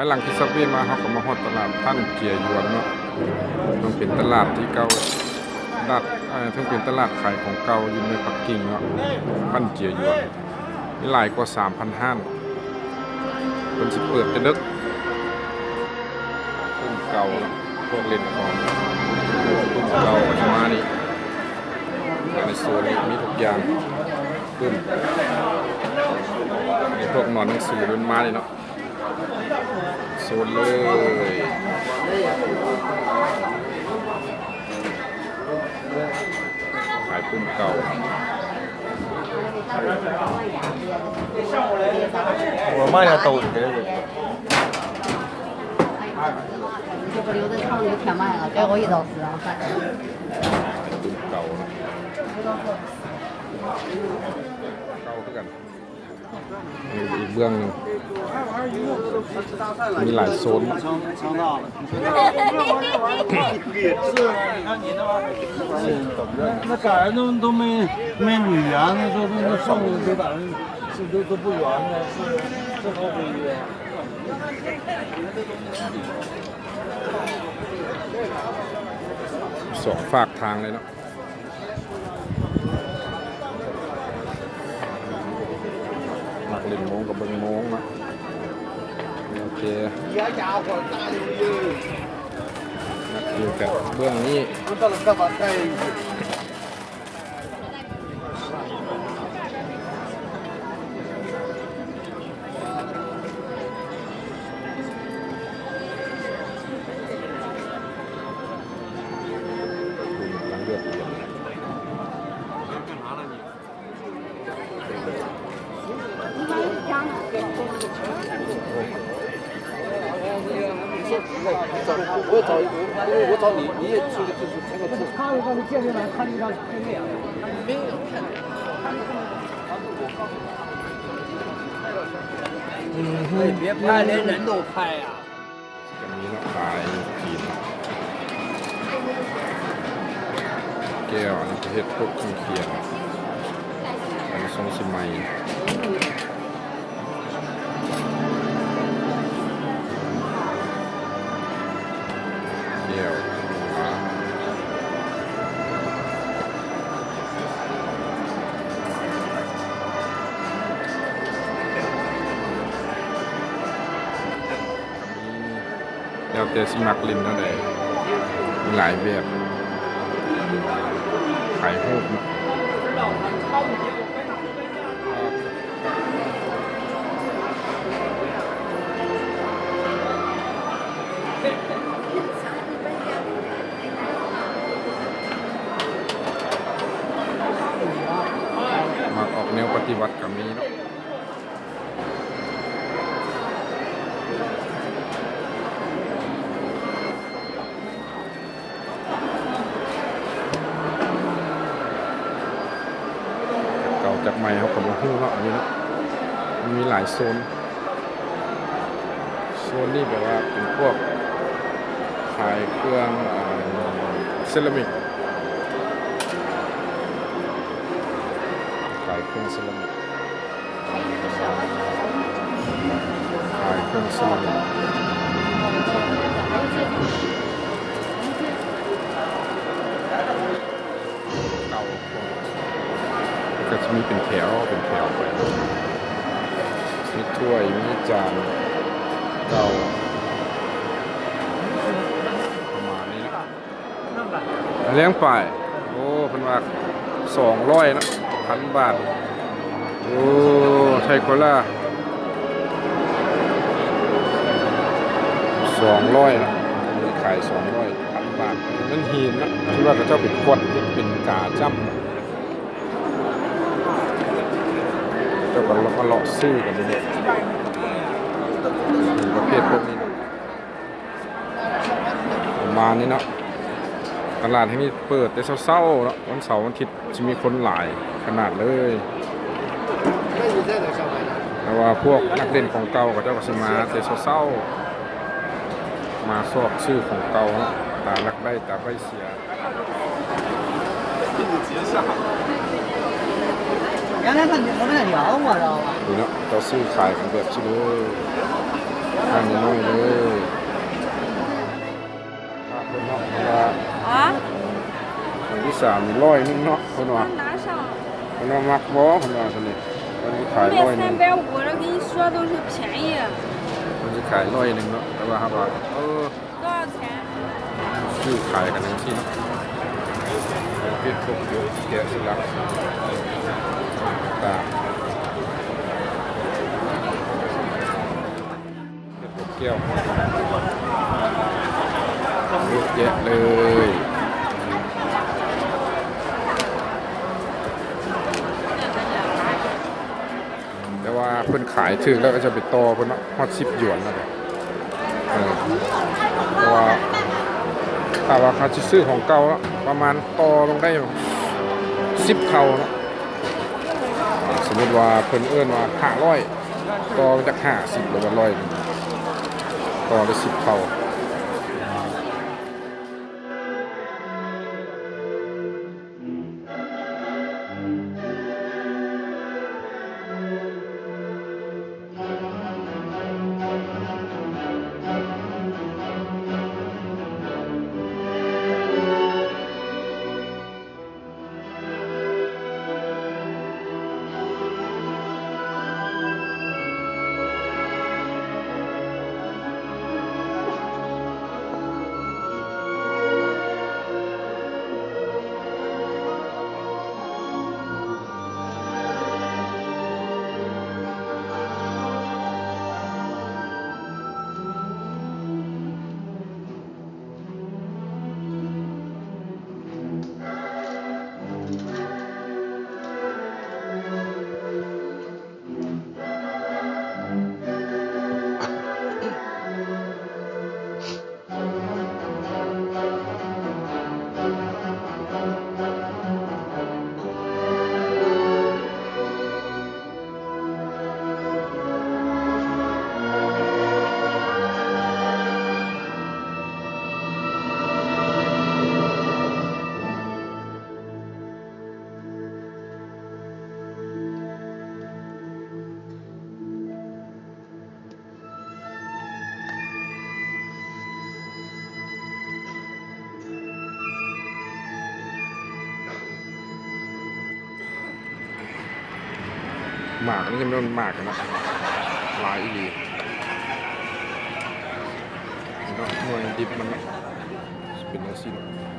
ພາຍຫຼັງທີ່ຊັບເວມາ ເຮົາກໍມາຮອດຕະຫຼາດພັນເຈຍຢວນເນາະ. ເຊິ່ງເປັນຕະຫຼາດທີ່ເກົ່າ ຕະຫຼາດ ເອີ ເຊິ່ງເປັນຕະຫຼາດຂາຍຂອງເກົ່າຢູ່ໃນປັກກິ່ງເນາະ ພັນເຈຍຢວນ. ມີຫຼາຍກວ່າສາມພັນຮ້ານ. ເພິ່ນຊິເປີດແຕ່ເດິກ. ເປັນເກົ່າເນາະ ພວກເຫຼັ້ນຂອງ ເປັນເກົ່າກໍຈະມານີ້. ໃນໂຊນນີ້ມີທຸກຢ່າງ. ປຶ້ມ ໃນພວກໜອນໜັງສືເພິ່ນມານີ້ເນາະ. ໂຊນເລີຍ ຂາຍປຶ້ມເກົ່າ. ເກົ່ານະ ເກົ່າຄືກັນ. ອີກເບື້ອງໜຶ່ງ ມີຫຼາຍໂຊນເນາະ. 那改了都，都没，没米呀，那都，那送的都打，是都，都不远了，是，这都不远。 ສອງຟາກທາງເລີຍເນາະ. ມັກຫຼິ້ນໂມງກໍເບິ່ງໂມງເນາະ. ໂອເຄ ນັກຢູ່ກັບເບື້ອງນີ້. 别拍，连人都拍啊。 ຈະມີເນາະ ຂາຍຈີນ ແກ້ວ ອັນນີ້ເຮັດພວກເຄື່ອງຄຽງ ອັນນີ້ຊົງຊິໃໝ່ ແກ້ວ. ແລ້ວແຕ່ຊິມັກຫຼິ້ນແນວໃດ ມີຫຼາຍແບບ ຖ່າຍຮູບເນາະ. ມັກອອກແນວປະຕິວັດກໍມີເນາະ. ເກົ່າຈາກໃໝ່ເຮົາກໍບໍ່ຮູ້ເນາະ ອັນນີ້ເນາະ ມັນມີຫຼາຍໂຊນ. ໂຊນນີ້ແບບວ່າເປັນພວກຂາຍເຄື່ອງ ເອີ ເຊຣາມິກ ຂາຍເຄື່ອງເຊຣາມິກ. ຂາຍເຄື່ອງສະຫຼອງ ເກົ່າ ກໍຈະມີເປັນແຖວ ເປັນແຖວໄປ ມີຖ້ວຍ ມີຈານເກົ່າ ປະມານນີ້ເນາະ. ຫຼຽງປາຍ ໂອ້ ເພິ່ນວ່າສອງຮ້ອຍເນາະ ພັນບາດ. ໂອ້ ໄທໂຄລາ ສອງຮ້ອຍເນາະ ຂາຍສອງຮ້ອຍ ພັນບາດ. ເງິນຮີນເນາະ ທີ່ວ່າເຂົາເຈົ້າໄປຂວດເຮັດເປັນກາຈ້ຳ ເຈົ້າກໍເລາະ ມາເລາະຊື້ກັນຢູ່ນີ້ ປະເພດພວກນີ້ເນາະ. ປະມານນີ້ເນາະ ຕະຫຼາດແຫ່ງນີ້ເປີດແຕ່ເຊົ້າໆເນາະ ວັນເສົາວັນອາທິດຊິມີຄົນຫຼາຍຂະໜາດເລີຍ. ແຕ່ວ່າພວກນັກຫຼິ້ນຂອງເກົ່າ ເຂົາເຈົ້າກໍຊິມາແຕ່ເຊົ້າໆ ມາຊອກຊື້ຂອງເກົ່າເນາະ ຕາລັກໄດ້ຕາໄດ້ເສຍ. 你要让他，你要让他聊我了。 ນີ້ເນາະ ເຈົ້າຊື້ຂາຍກັນແບບຊີ້ເລີຍ. ທາງນ້ອຍເລີຍ. ເພິ່ນເນາະ ເພິ່ນວ່າ ອໍ ອັນທີສາມນີ້ຮ້ອຍໜຶ່ງເນາະ ເພິ່ນວ່າ ເພິ່ນວ່າມັກບໍ່ ເພິ່ນວ່າຊັ້ນນີ້ ເພິ່ນຊິຂາຍຮ້ອຍໜຶ່ງ ເພິ່ນຊິຂາຍຮ້ອຍໜຶ່ງເນາະ ແຕ່ວ່າເຮົາວ່າ ເອີ ຊື້ຂາຍກັນຈັ່ງຊີ້ເນາະ ເຮັດພວກຢູ່ແກະສະຫຼັກຕ່າງ. ເຮັດພວກແກ້ວເຍາະແຍະເລີຍ ແຕ່ວ່າເພິ່ນຂາຍຖືກແລ້ວ ເຂົາເຈົ້າໄປຕໍ່ເພິ່ນເນາະ ຮອດສິບຢວນເນາະ ເອີ ເພາະວ່າຖ້າວ່າເຮົາຊິຊື້ຂອງເກົ່າເນາະ ປະມານຕໍ່ລົງໄດ້ສິບເທົ່າເນາະ ສົມມຸດວ່າເພິ່ນເອີ້ນວ່າຫ້າຮ້ອຍ ຕໍ່ຈາກຫ້າສິບ ຫຼືວ່າຮ້ອຍ ຕໍ່ໄດ້ສິບເທົ່າ. ໝາກນີ້ຈະແມ່ນໝາກນະ ຫຼາຍອີ່ຫຼີເນາະ ໜ່ວຍດິບມັນເນາະ ເປັນຈັ່ງຊີ້ເນາະ.